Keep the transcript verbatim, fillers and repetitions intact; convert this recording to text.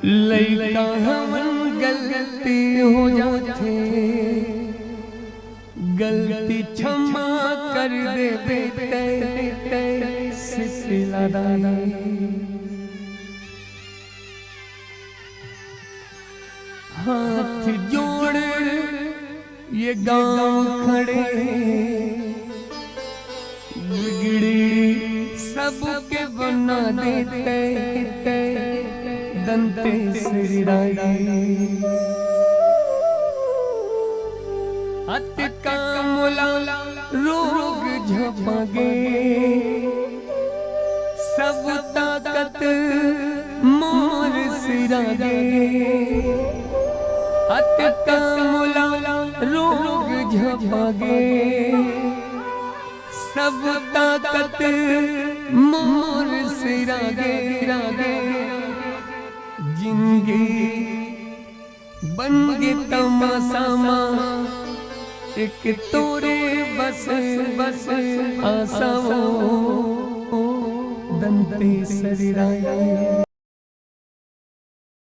लइका हमन गलती हो जाथे, गलती क्षमा कर देबे तैं, शीतला दाई। हाथ जोड़ ये गांव खड़े, बिगड़ी सबके बना देते दंतेश्वरी दाई। अतका मोला रोग झपा गे, सब ताकत मोर सिरा गे। अतका मोला रोग झपा गे, सब ताकत मोर सिरा गे। जिंदगी बन गे तमाशा मा, एक तोरे बस, बस आशा वो दंतेश्वरी दाई।